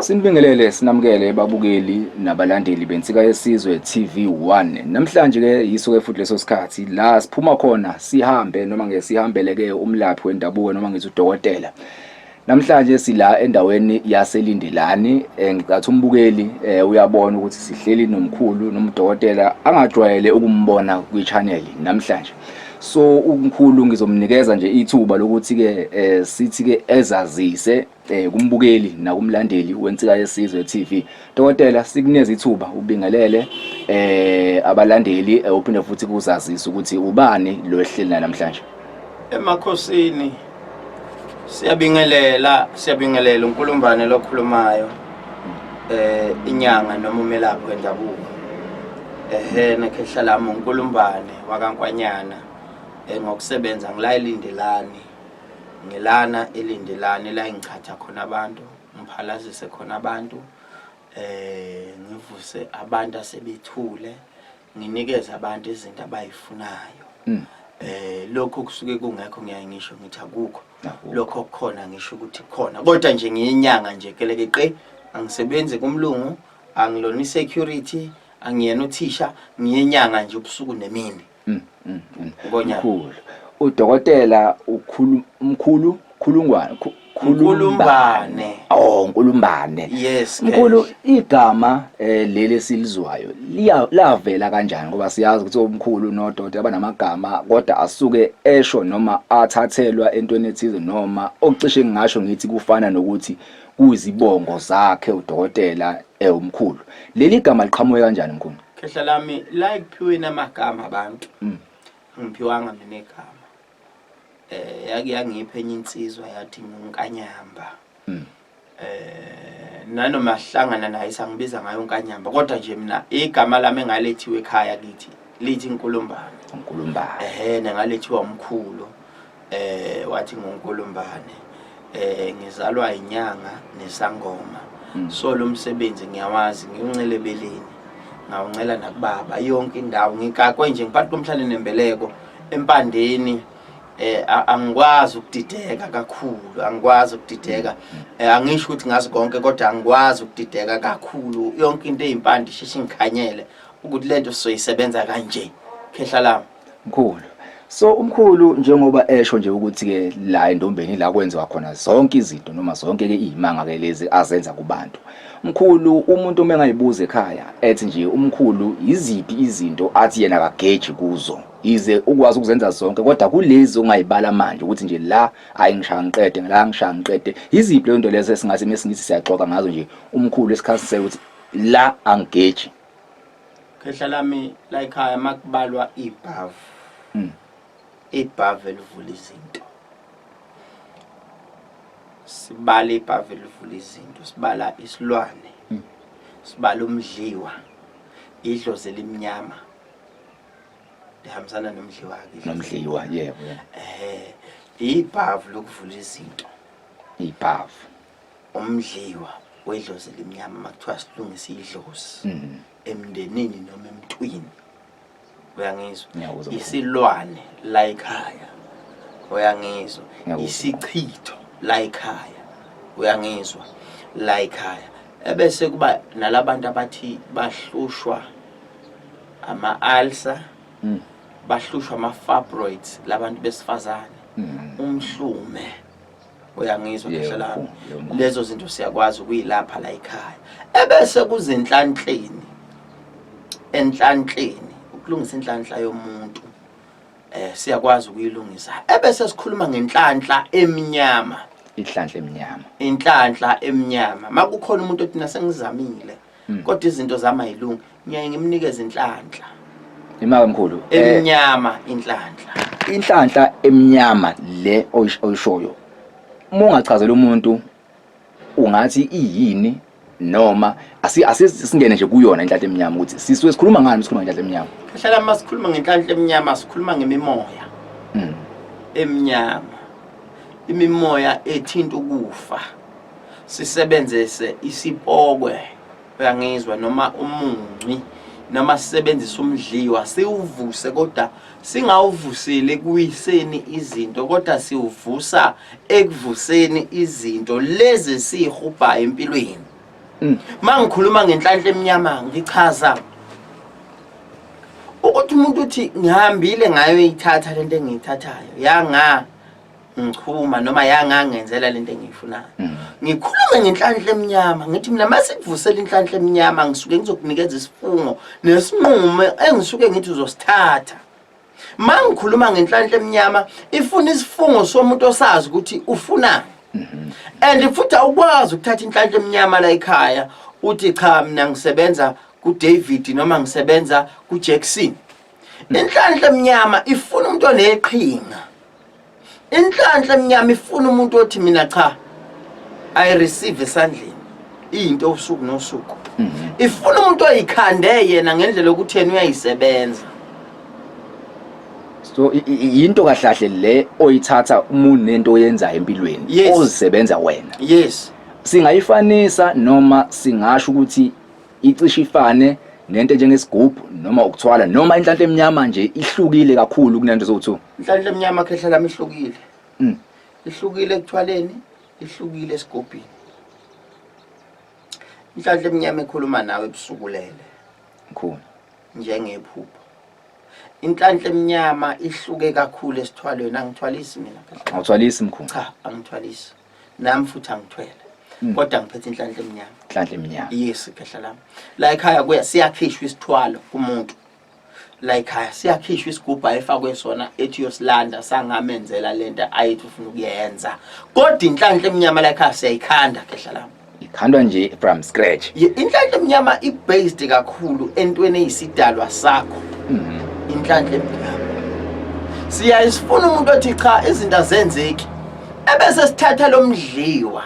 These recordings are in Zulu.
Sinibingelele sinamukele babukeli nabalandeli beNsika Yesizwe TV1. Namhlanje ke yiso ke futhi leso sikhathi la siphuma khona sihambe noma ngeke sihambele ke umlaphi wendabuko noma ngithi udokotela. Namhlanje sila endaweni yaseLindelani eh, ngicathi umbukeli eh, uyabona ukuthi sihleli nomkhulu nomdokotela angajwayele ukumbona kwi-channel namhlanje. So umkhulu ngizomnikeza nje ithuba lokuthi ke eh, sithi ke ezazise eh kumbukeli nakumlandeli weNsika Yesizwe TV. Dokotela sikunikeza ithuba ubingelele eh abalandeli eh, uphinde futhi kuzazisa ukuthi ubani lo ehleli naye namhlanje. Emakhosini siyabingelela siyabingelela uNkulumbane lokhulumayo eh inyanga noma umelaphi wendabuko. Ehhe nekhehla lami uNkulumbane wakaNkwanyana eh ngokusebenza ngilayilindelani Ngilana eLindelani la engichatha khona abantu, ngiphalazise khona abantu, eh ngivuse abantu asebethule, nginikeze abantu izinto abayifunayo. Eh lokho kusuke kungekho ngiyaye ngisho ngithi akukho. Lokho kukhona ngisho ukuthi khona. Kodwa nje ngiyinyanga nje kelekeqe angisebenzi kumlungu, angilona i-security, angiyena uthisha, ngiyinyanga nje ubusuku nemini. Ngonyaka. Mkhulu. Udokotela ukhulu mkhulu khulungwane Nkulumbane. Oh, Nkulumbane. Yes. Mkhulu igama eh, leli esilizwayo liya lavela kanjani ngoba siyazi ukuthi omkhulu nodokotela banamagama kodwa asuke esho noma athathelwa entweni ethize noma okucishe ngingasho ngithi kufana nokuthi kuyizibongo zakhe udokotela eh, umkhulu. Leli gama liqhamuke kanjani mkhulu? Khehla lami la ekuphiweni amagama abantu. Angiphiwanga mina igama. Eh yake yangipha enye insizwa yathi nguNkanyamba. Eh nanoma sihlangana naye sangibiza ngayo uNkanyamba kodwa nje mina igama lami engalethiwe ekhaya kithi lithi Nkulumbane. Nkulumbane. Ehhe nengalethiwa umkhulu. Eh wathi nguNkulumbane. Eh ngizalwa inyanga nesangoma. So lo msebenzi ngiyawazi ngiwuncele ebeleni. Ngawuncela nakubaba yonke indawo ngikakwe nje ngiphathi komhlane nembeleko empandeni eh angikwazi ukudideka kakhulu angikwazi ukudideka eh, angisho ukuthi ngazi konke kodwa angikwazi ukudideka kakhulu yonke into eyimpande isheshe ngikhanyele ukuthi lento sizoyisebenza kanje khehla lami Mkhulu. So umkhulu njengoba esho nje ukuthi ke la endombeni la kwenziwa khona zonke izinto noma zonke ke izimanga ke lezi azenza kubantu. Mkhulu umuntu uma engayibuza ekhaya ethi nje umkhulu yiziphi izinto athi yena akageji kuzo ize ukwazi ukuzenza zonke kodwa kulezi ongayibala manje ukuthi nje la hayi ngishaya ngiqede la ngishaya ngiqede yiziphi leyo nto lezo esingase mesingithi siyaxoxa ngazo nje umkhulu esikhasisela ukuthi la angigeji. Khehla lami la ekhaya makubalwa ibhavu. Ibhavu elivula izinto. Sibala ibhavu elivula izinto, sibala isilwane. Sibala umdliwa. Idlozi elimnyama. Lihambisana nomdliwa ke. Nomdliwa, yebo. Eh, ibhavu lokuvula izinto. Ibhavu. Umdliwa wedlozi elimnyama makuthiwa silungise idlozi. Emndenini noma emntwini uyangizwa Ngiyakuzwa. Isilwane la ekhaya uyangizwa Ngiyakuzwa. Isichitho la ekhaya uyangizwa la ekhaya ebese kuba nalabantu abathi bahlushwa ama-ulcer bahlushwa ama-fibroids labantu besifazane umhlume uyangizwa Yebo, khehla lami yebo, mkhulu. Lezo zinto siyakwazi ukuyilapha la ekhaya ebese kuzenhlanhleni enhlanhleni ukulungisa inhlanhla yomuntu eh siyakwazi ukuyilungisa ebese sikhuluma ngenhlanhla emnyama. Inhlanhla emnyama. Inhlanhla emnyama makukhona umuntu othi nasengizamile kodwa izinto zami ayilungi ngiyaye ngimnikeze inhlanhla Imaka mkhulu. Emnyama inhlanhla. Inhlanhla emnyama le oyishoyo. Uma ungachazela umuntu ungathi iyini noma asisingene nje kuyona inhlanhla emnyama ukuthi sisuke sikhuluma ngani sikhuluma ngenhlanhla emnyama. Hlala masikhuluma ngenhlanhla emnyama sikhuluma ngemimoya. Emnyama. Imimoya ethinta ukufa. Sisebenzise isipokwe uyangizwa noma umunci noma sisebenzise umdliwa siwuvuse kodwa singawuvuseli ekuwiseni izinto kodwa siwuvusa ekuvuseni izinto lezi esihubhayo empilweni. Mangikhuluma ngenhlanhla emnyama ngichaza ukuthi umuntu uthi ngihambile ngayo ithatha lento engiyithathayo yanga ngichuma noma yangangenzela lento engiyifunayo. Ngikhulume ngenhlanhla emnyama ngithi mina masikuvusela inhlanhla emnyama ngisuke ngizokunikeza isifungo nesinqumo engisuke ngithi uzosithatha. Mangikhuluma ngenhlanhla emnyama ifuna isifungo somuntu osazi ukuthi ufunani. And futhi awukwazi ukuthatha inhlanhla emnyama la ekhaya uthi cha mina ngisebenza kuDavid noma ngisebenza kuJackson. Inhlanhla emnyama ifuna umuntu oneqhinga. Inhlanhla emnyama ifuna umuntu othi mina cha I receive esandleni into usuku nosuku. Ifuna umuntu oyikhande yena ngendlela yokuthi yena uyayisebenza. So yinto kahlahle le oyithatha umuntu nento oyenzayo empilweni ozisebenza wena. Yes. Singayifanisa noma singasho ukuthi icishe ifane nento enjengesigubhu noma ukuthwala noma inhlanhla emnyama nje ihlukile kakhulu kunento zowu-two. Inhlanhla emnyama khehla lami ihlukile. Ihlukile ekuthwaleni, ihlukile esigubhini. Inhlanhla emnyama ekhuluma nawe ebusuku ulele. Mkhulu. Njengephupho. Inhlanhla emnyama ihluke kakhulu esithwalweni, angithwalisi mina khehla. Awuthwalisi mkhulu? Cha, angithwalisi. Nami futhi angithwele. Kodwa ngiphethe inhlanhla emnyama. Inhlanhla emnyama. Yes, khehla lami. La ekhaya kuya siyakhishwa isithwalo kumuntu. La ekhaya siyakhishwa isigubhu ayefakwe sona ethi uyosilanda sangamenzela lento ayithi ufuna ukuyenza. Kodwa inhlanhla emnyama la ekhaya siyayikhanda khehla lami. Ikhandwa nje from scratch. Inhlanhla emnyama i-based kakhulu entweni eyisidalwa sakho. Inhlanhla emnyama. Siyayisifuna umuntu othi cha izinto azenzeki. Ebese sithatha lomdliwa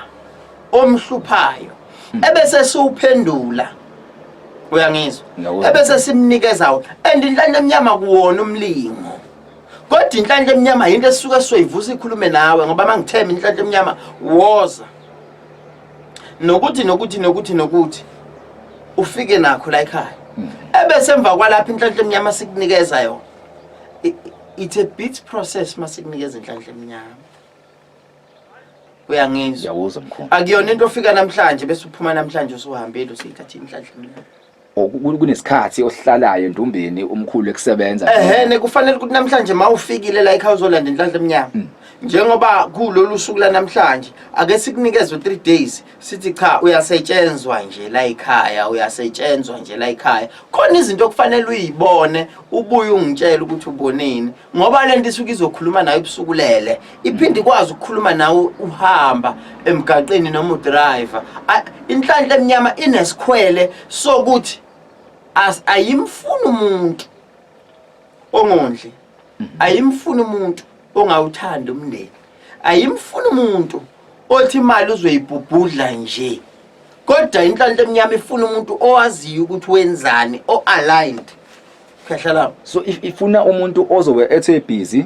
omhluphayo. Ebese siwuphendula. Uyangizwa? Ebese simnikeza wona. And inhlanhla emnyama kuwona umlingo. Kodwa inhlanhla emnyama into esuke soyivusa ikhulume nawe ngoba mangithemba inhlanhla emnyama woza. Nokuthi nokuthi nokuthi nokuthi ufike nakho la ekhaya. Ebese emva kwalapha inhlanhla emnyama sikunikeza yona. It's a bit process masikunikeza inhlanhla emnyama. Uyangizwa? Ngiyakuzwa mkhulu. Akuyona into ofika namhlanje bese uphuma namhlanje usuhambile usuyithatha inhlanhla emnyama. Kunesikhathi osihlalayo endumbeni umkhulu ekusebenza. Ehene kufanele ukuthi namhlanje mawufikile la ekhaya uzolanda inhlanhla emnyama. Njengoba kulolu suku la namhlanje ake sikunikeze 3 days sithi cha uyasetshenzwa nje la ekhaya uyasetshenzwa nje la ekhaya. Khona izinto okufanele uyibone ubuye ungitshele ukuthi uboneni ngoba lento isuke izokhuluma nawe ebusuku lele iphinde ikwazi ukukhuluma nawe uhamba emgaqeni noma udriver. Inhlanhla emnyama inesikhwele sokuthi ayimfuni umuntu ongondli, ayimfuni umuntu ongawuthandi umndeni, ayimfuni umuntu othi imali uzoyibhubhudla nje. Kodwa inhlanhla emnyama ifuna umuntu owaziyo ukuthi wenzani, o-aligned. Khehla lapho. So ifuna umuntu ozobe ethe busy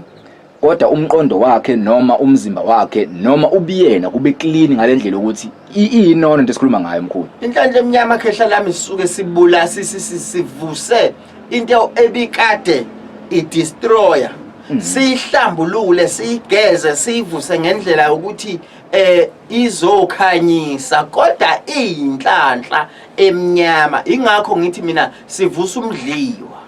kodwa umqondo wakhe noma umzimba wakhe noma ubuyena kube clean ngalendlela ukuthi iyinono into esikhuluma ngayo mkhulu. Inhlanhla emnyama khehla lami sisuke sibula sivuse into ebikade i-destroyer. Siyihlambulule, siyigeze, siyivuse ngendlela yokuthi izokhanyisa kodwa iyinhlanhla emnyama. Ingakho ngithi mina sivusa umdliwa.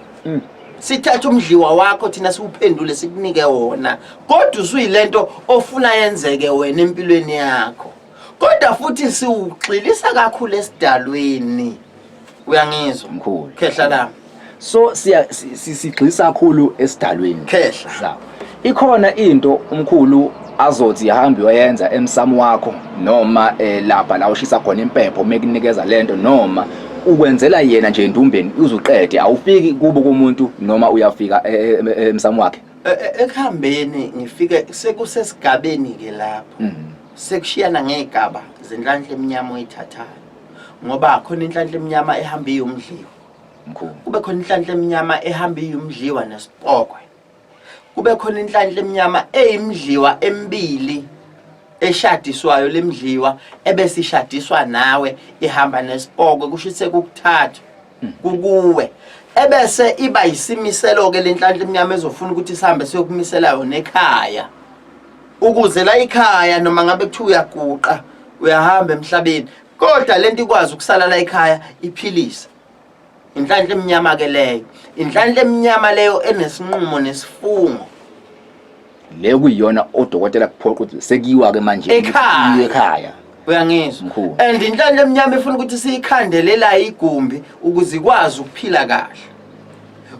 Sithatha umdliwa wakho thina siwuphendule sikunike wona, kodwa usuyilento ofuna yenzeke wena empilweni yakho. Kodwa futhi siwugxilisa kakhulu esidalweni. Uyangizwa mkhulu? Khehla lami. So sigxilisa kakhulu esidalweni. Khehla. Sawa. Ikhona into umkhulu azothi hamba uyoyenza emsamo wakho noma lapha la ushisa khona impepho mekunikeza lento noma ukwenzela yena nje endumbeni uzuqede awufiki kubo komuntu noma uyafika emsamo wakhe. Ekuhambeni ngifike sekusesigabeni ke lapho. Sekushiyana ngegaba zenhlanhla emnyama oyithathayo. Ngoba khona inhlanhla emnyama ehamba iyumdliwa. Mkhulu. Kube khona inhlanhla emnyama ehamba iyumdliwa nesipokwe. Kube khona inhlanhla emnyama eyimdliwa emibili eshadiswayo lemdliwa ebese ishadiswa nawe ihamba nesipokwe kusho ukuthi sekukuthathu kukuwe. Ebese iba yisimiselo ke lenhlanhla emnyama ezofuna ukuthi sihambe siyokumisela yona ekhaya. Ukuze la ekhaya noma ngabe kuthiwa uyaguqa uyahamba emhlabeni. Kodwa lento ikwazi ukusala la ekhaya iphilise. Inhlanhla emnyama ke leyo. Inhlanhla emnyama leyo enesinqumo nesifungo. Le kuyiyona odokotela kuphoqa ukuthi sekuyiwa ke manje Ekhaya. Ekhaya. Uyangizwa? Mkhulu. And inhlanhla emnyama ifuna ukuthi siyikhandelela igumbi ukuze ikwazi ukuphila kahle.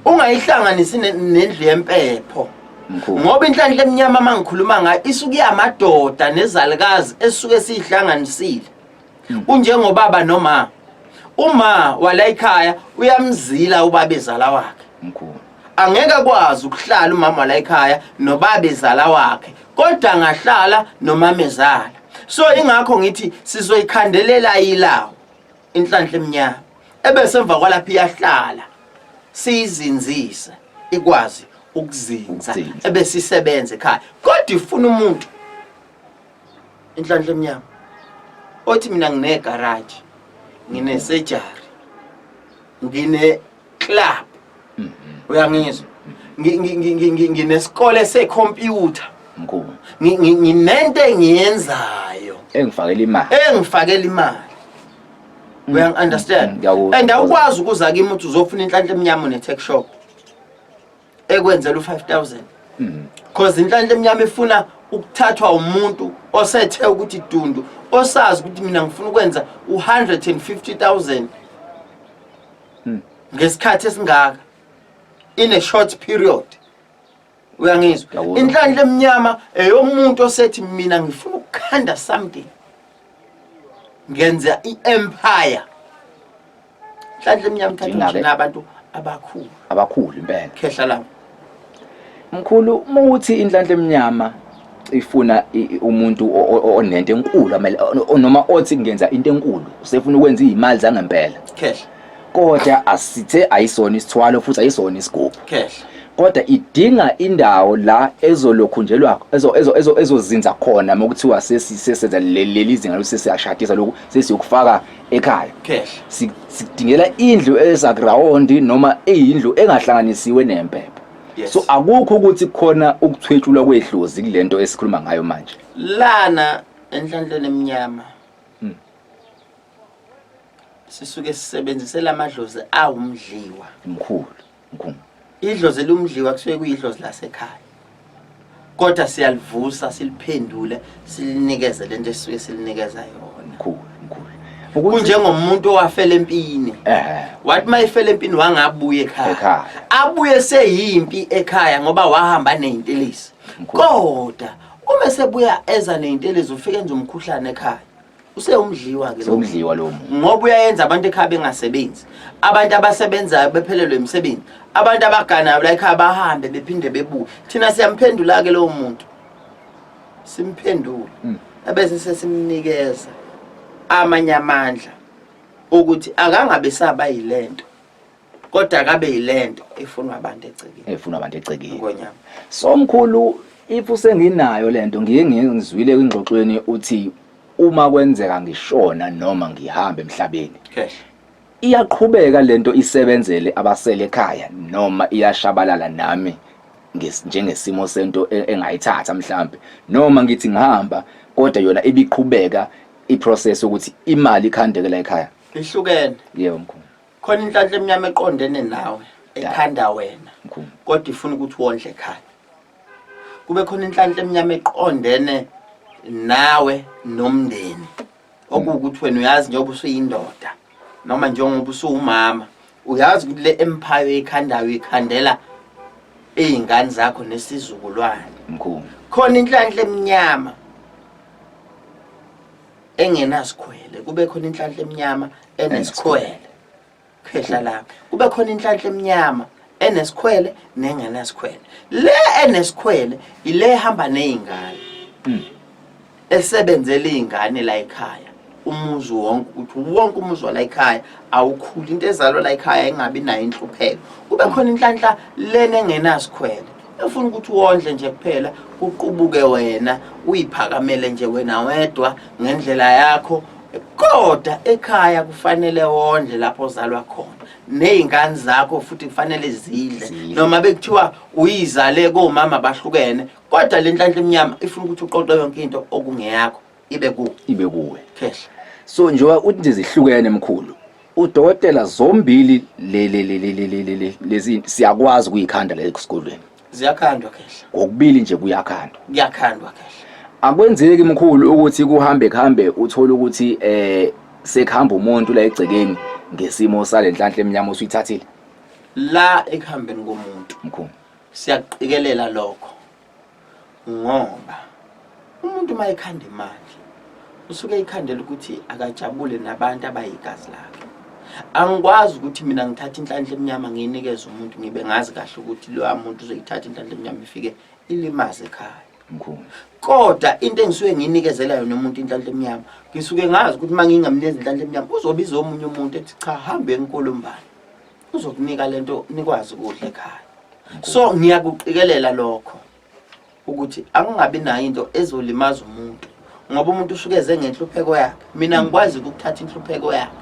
Ungayihlanganisi nendlu yempepho. Mkhulu. Ngoba inhlanhla emnyama mangikhuluma ngayo isuke yamadoda nezalukazi esuke siyihlanganisile. Kunjengobaba noma uma wala ekhaya uyamzila ubaba ezala wakhe. Mkhulu. Angeke akwazi ukuhlala umama wala ekhaya nobaba ezala wakhe, kodwa angahlala nomama ezala. So ingakho ngithi sizoyikhandelela ilawo inhlanhla emnyama ebese emva kwalapho iyahlala siyizinzise ikwazi ukuzinza Ukuzinza. ebese isebenze ekhaya. Kodwa ifuna umuntu inhlanhla emnyama othi mina nginegaraji, ngine-surgery, ngine-club, uyangizwa, nginesikole sekhompyutha. Mkhulu. Nginento engiyenzayo engifakela imali, engifakela imali. Uyangi-understand? Ngiyakuzwa. And awukwazi ukuza kimi uthi uzofuna inhlanhla emnyama une-tech shop ekwenzela u-5000, cause inhlanhla emnyama ifuna ukuthathwa umuntu osethe ukuthi dundu, osazi ukuthi mina ngifuna ukwenza u-150,000 ngesikhathi esingaka in a short period. Uyangizwa? Ngiyakuzwa. Inhlanhla emnyama eyomuntu osethi mina ngifuna ukukhanda something, ngenza i-empire. Inhlanhla emnyama ithathwa Idinga-ke- nje nabantu abakhulu. Abakhulu impela. Khehla lami. Mkhulu, uma uthi inhlanhla emnyama ifuna umuntu onento enkulu amele noma othi ngenza into enkulu, usefuna ukwenza izimali zangempela. Khehla. Kodwa asithe ayisona isithwalo futhi ayisona isigubhu. Khehla. Kodwa idinga indawo la ezolokhunjelwa ezozinza khona mokuthiwa sesisenza leli zinga losesiyashadisa lokhu sesiyokufaka ekhaya. Khehla. Sikudingela indlu esaground noma eyindlu engahlanganisiwe nempepho. Yes. So akukho ukuthi khona ukuthwetshulwa kwedlozi kulento esikhuluma ngayo manje. Lana enhlanhleni emnyama sisuke sisebenzisela amadlozi awumdliwa. Mkhulu, mkhulu. Idlozi elumdliwa kusuke kuyidlozi lasekhaya, kodwa siyalivusa, siliphendule, silinikeze lento esisuke silinikeza yona. Mkhulu, mkhulu. Ukuthi Kunjengomuntu owafela empini, wathi mayefela empini wangabuya ekhaya, Ekhaya. abuye seyimpi ekhaya ngoba wahamba ney'ntelezi. Mkhulu. Kodwa uma sebuya eza ney'ntelezi ufike enza umkhuhlane ekhaya, usewumdliwa ke lo. Sewumdliwa lowo muntu. Ngoba uyayenza abantu ekhaya bengasebenzi, abantu abasebenzayo bephelelwe imisebenzi, abantu abaganayo la ekhaya bahambe bephinde bebuye. Thina siyamphendula-ke lowo muntu, simphendule ebese sesimnikeza amanye amandla ukuthi akangabe saba yilento, kodwa akabe yilento efunwa abantu egcekeni. Efunwa abantu egcekeni. Ngonyama. So mkhulu, if usenginayo lento, ngiye ngizwile kwingxoxweni uthi uma kwenzeka ngishona noma ngihamba emhlabeni, Khehla. iyaqhubeka lento isebenzele abasele ekhaya noma iyashabalala nami njengesimo sento engayithatha mhlambe, noma ngithi ngihamba kodwa yona ibiqhubeka iprocess ukuthi imali ikhandeke la ekhaya? Ihlukene. Yebo mkhulu. Khona inhlanhla emnyama eqondene nawe, ekhanda wena, Mkhulu. kodwa ifuna ukuthi wondle ekhaya. Kube khona inhlanhla emnyama eqondene nawe nomndeni, okuwukuthi wena uyazi njengoba usuyindoda noma njengoba usuwumama, uyazi ukuthi le empire oyikhandayo uyikhandela iy'ngane zakho nesizukulwane. Mkhulu. Khona inhlanhla emnyama engenasikhwele, kube khona inhlanhla emnyama enesikhwele. Khehla lami, kube khona inhlanhla emnyama enesikhwele nengenasikhwele. Le enesikhwele ile ehamba ney'ngane, esebenzela iy'ngane la ekhaya, umuzi wonke, ukuthi wonke umuzi wala ekhaya awukhuli, into ezalwa la ekhaya ingabi nayo inhlupheko. Kube khona inhlanhla lena engenasikhwele efuna ukuthi wondle nje kuphela, kuqubuke wena uyiphakamele nje wena wedwa ngendlela yakho, kodwa ekhaya kufanele wondle lapho ozalwa khona, ney'ngane zakho futhi kufanele zidle. Zidle. Noma bekuthiwa uyizale komama bahlukene, kodwa le nhlanhla emnyama ifuna ukuthi uqoqe yonke into okungeyakho ibe kuwe. Ibe kuwe. Khehla. So njengoba uthi nje zihlukene mkhulu, udokotela zombili le le le le le le lezi siyakwazi ukuyikhanda la esikolweni. Ziyakhandwa khehla. Ngokubili nje kuyakhandwa. Kuyakhandwa khehla. Akwenzeki mkhulu ukuthi kuhambe kuhambe uthole ukuthi sekuhamba umuntu la egcekeni ngesimo salenhlanhla emnyama usuyithathile. La ekuhambeni komuntu. Mkhulu. Siyakuqikelela lokho ngoba umuntu uma ekhanda imali usuke eyikhandela ukuthi akajabule nabantu abayigazi lakhe. Angikwazi ukuthi mina ngithathe inhlanhla emnyama ngiyinikeze umuntu ngibe ngazi kahle ukuthi loya muntu uzoyithatha inhlanhla emnyama ifike ilimaze ekhaya. Mkhulu. Kodwa into engisuke ngiyinikezela yona umuntu inhlanhla emnyama, ngisuke ngazi ukuthi uma ngingamnikeza inhlanhla emnyama uzobiza omunye umuntu ethi cha hambe enkulumbane. Uzokunika lento nikwazi ukudla ekhaya. So ngiyakuqikelela lokho ukuthi angingabi nayo into ezolimaza umuntu ngoba umuntu usuke eze ngenhlupheko yakhe. Mina ngikwazi ukuthatha inhlupheko yakhe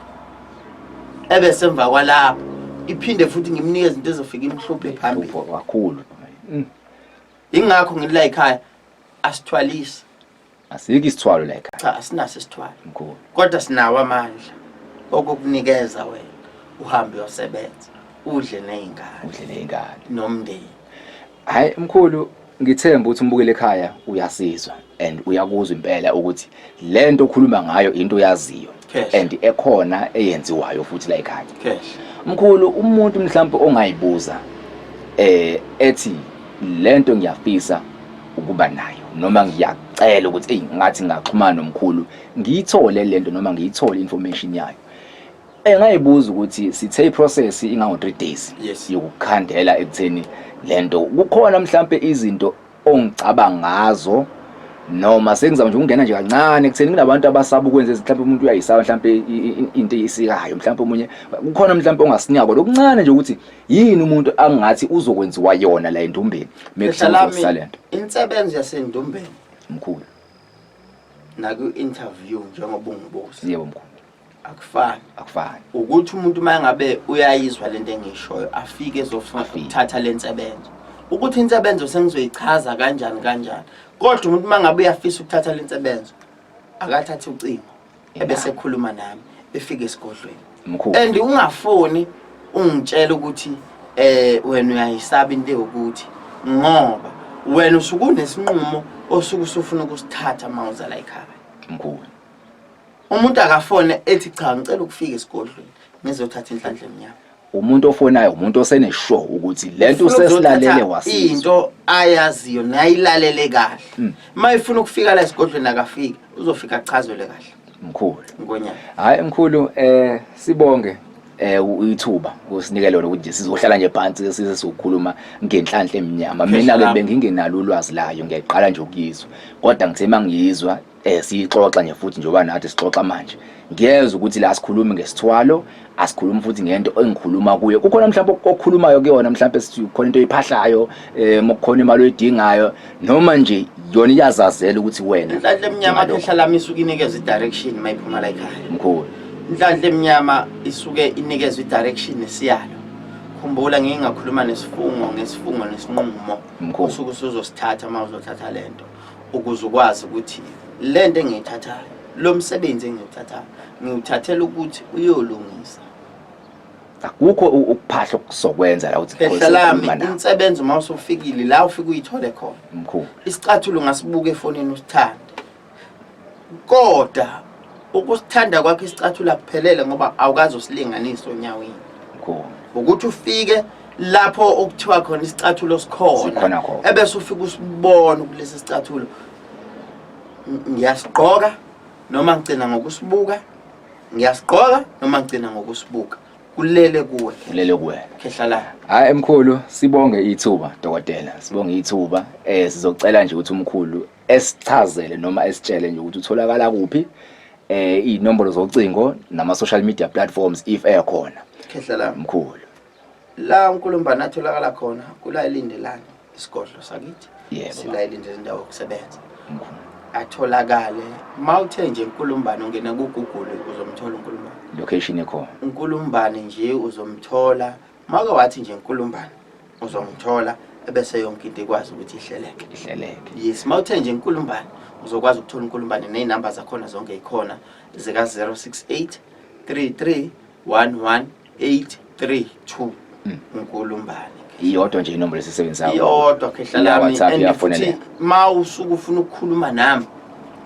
ebese emva kwalapho iphinde futhi ngimnikeze into ezofika imhluphe phambili kakhulu. Ingakho ngithi la ekhaya asithwalisi. Asikho isithwalo la ekhaya. Cha, asinaso isithwalo. Mkhulu. Kodwa sinawo amandla okukunikeza wena uhambe uyosebenza udle nezingane. Udle nezingane. Nomndeni. Hayi mkhulu, ngithemba ukuthi umbukele ekhaya uyasizwa and uyakuzwa impela ukuthi lento okhuluma ngayo into oyaziyo and ekhona eyenziwayo futhi la ekhaya. Mkhulu, umuntu mhlawumbe ongayibuza ethi lento ngiyafisa ukuba nayo noma ngiyacela ukuthi eyi ngathi ngingaxhumana nomkhulu ngiyithole lento noma ngiyithole information yayo. Engayibuza ukuthi sithe iprocess ingango 3 days yokukhandela ekutheni lento kukhona mhlambe izinto ongicabanga ngazo noma sengizama nje ukungena nje kancane ekutheni kunabantu abasaba ukwenza mhlawumbe umuntu uyayisaba mhlawumbe into eyisikayo mhlawumbe omunye kukhona mhlawumbe ongasinika kodwa okuncane nje ukuthi yini umuntu angathi uzokwenziwa yona la endumbeni mekuthi lento insebenzo yasendumbeni mkhulu naku interview njengoba ungibuza. Yebo mkhulu. Akufani. Akufani. Ukuthi umuntu uma ngabe uyayizwa lento engishoyo afike ezofuna ukuthatha lensebenzo. Ukuthi insebenzo sengizoyichaza kanjani kanjani. Kodwa umuntu uma ngabe uyafisa ukuthatha lensebenzo akathathe ucingo ebese ekhuluma nami efike esigodlweni. Mkhulu. And ungafoni ungitshela ukuthi wena uyayisaba into yokuthi ngoba wena usuke unesinqumo osuke usufuna ukusithatha uma uza la ekhaya. Mkhulu. Umuntu akafone ethi cha ngicela ukufika esigodlweni ngizothatha inhlanhla emnyama. Umuntu ofonayo umuntu osenesure ukuthi lento usesilalele wasizwa. Into ayaziyo nayilalele kahle. Uma ifuna ukufika la esigodlweni akafiki, uzofika achazelwe kahle. Mkhulu. Ngonyaka. Hayi mkhulu sibonge ithuba usinike lona ukuthi sizohlala nje phansi size sizokhuluma ngenhlanhla emnyama. Mina ke bengingenalo ulwazi layo, ngiyayiqala nje ukuyizwa. Kodwa ngithe mangiyizwa siyixoxa nje futhi njengoba nathi sixoxa manje ngiyezwa ukuthi la sikhulumi ngesithwalo, asikhulumi futhi ngento engikhuluma kuyo. Kukhona mhlawumbe okukhulumayo kuyona, mhlawumbe sithi kukhona into oyiphahlayo, kukhona imali oyidingayo noma nje yona iyazazela ukuthi wena inhlanhla emnyama khehla lami isuke inikeza i-direction uma iphuma la ekhaya. Mkhulu. Inhlanhla emnyama isuke inikezwe i-direction nesiyalo. Khumbula ngike ngakhuluma nesifungo ngesifungo nesinqumo osuke usuzosithatha uma uzothatha lento ukuze ukwazi ukuthi lento engiyithathayo, lo msebenzi engiwuthathayo ngiwuthathela ukuthi uyolungisa. Akukho ukuphahla okusokwenza la uthi khehla lami insebenzo uma usufikile la ufike uyithole khona. Mkhulu. Isicathulo ungasibuka efonini usithande. Kodwa ukusithanda kwakho isicathulo akuphelele ngoba awukaze usilinganise onyaweni. Mkhulu. Ukuthi ufike lapho okuthiwa khona isicathulo sikhona ebese ufika usibona kulesi sicathulo ngiyasigqoka noma ngigcina ngokusibuka, ngiyasigqoka noma ngigcina ngokusibuka, kulele kuwe, kulele kuwe khehla la. Hayi mkhulu, sibonge ithuba dokotela, sibonge ithuba. Sizocela nje ukuthi umkhulu esichazele noma esitshele nje ukuthi utholakala kuphi, inombolo zocingo nama social media platforms if ekhona. Khehla la. Mkhulu. La uNkulumbane atholakala khona kula eLindelani isigodlo sakithi. Yebo. Sila eLindelani indawo yokusebenza. Atholakale mawuthe nje uNkulumbane ungena ku Google uzomthola uNkulumbane. Location ekhona. uNkulumbane nje uzomthola. Mawuke wathi nje uNkulumbane uzomthola Ebese yonke into ikwazi ukuthi ihleleke. Ihleleke. Yes, mawuthe nje iNkulumbane uzokwazi ukuthola iNkulumbane, nezinamba zakhona zonke ikhona zika 068 33 11 832. Inkulumbane. Iyodwa nje inombolo esisebenzisayo. Iyodwa, khehla lami. WhatsApp And futhi iyafoneleka. ma usuke ufuna ukukhuluma nami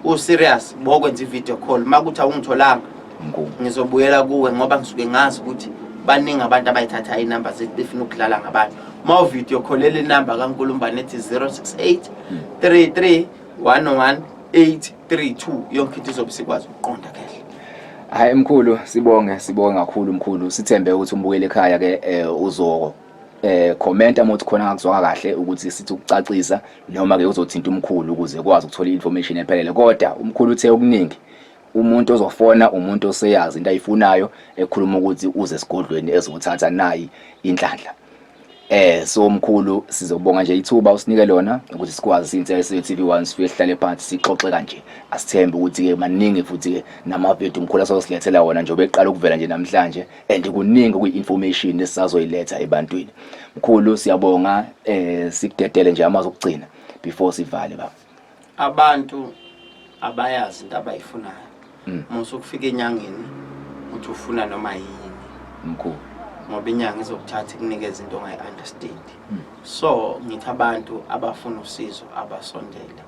u-serious, bokwenza i-video call. Ma kuthi awungitholanga, Mkhulu. ngizobuyela kuwe, ngoba ngisuke ngazi ukuthi baningi abantu abayithatha iy'namba zethu befuna ukudlala ngabantu. Ma u-video callela inamba kaNkulumbane ethi 068 33 11 832, yonke into izobe sikwazi ukuqonda, khehla. Hayi mkhulu, sibonge, sibonge kakhulu mkhulu. Sithembe ukuthi umbukeli ekhaya ke uzo commenta uma uthi khona ngakuzwanga kahle ukuthi sithi ukucacisa, noma ke uzothinta umkhulu ukuze kwazi ukuthola i-information ephelele. Kodwa umkhulu uthe okuningi umuntu ozofona umuntu oseyazi into ayifunayo, ekhuluma ukuthi uze esigodlweni ezothatha nayi inhlanhla. So mkhulu, sizobonga nje ithuba usinike lona ukuthi sikwazi siyinsika yesizwe TV1 sifike sihlale phansi sixoxe kanje. Asithembe ukuthi ke maningi futhi ke namavidiyo umkhulu asosilethela wona njengoba eqala ukuvela nje namhlanje, and kuningi okuyi-information esisazoyiletha ebantwini. Mkhulu, siyabonga, sikudedele nje amazwi okugcina before sivale, baba. Abantu abayazi into abayifunayo. Musa ukufika enyangeni uthi ufuna noma yini. Mkhulu. Ngoba inyanga izokuthatha ikunikeza into ongayi-understand. So ngithi abantu abafuna usizo abasondele,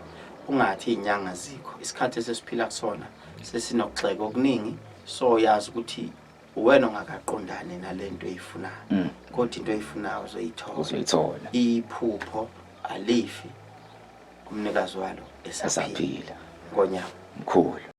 ungathi iy'nyanga zikho. Isikhathi esesiphila kusona sesinokugxeka okuningi, so yazi ukuthi uwena ongakaqondani nalento oyifunayo, kodwa into oyifunayo uzoyithola. Uzoyithola. Iphupho alifi umnikazi walo esaphila. Esaphila. Ngonyama. Mkhulu.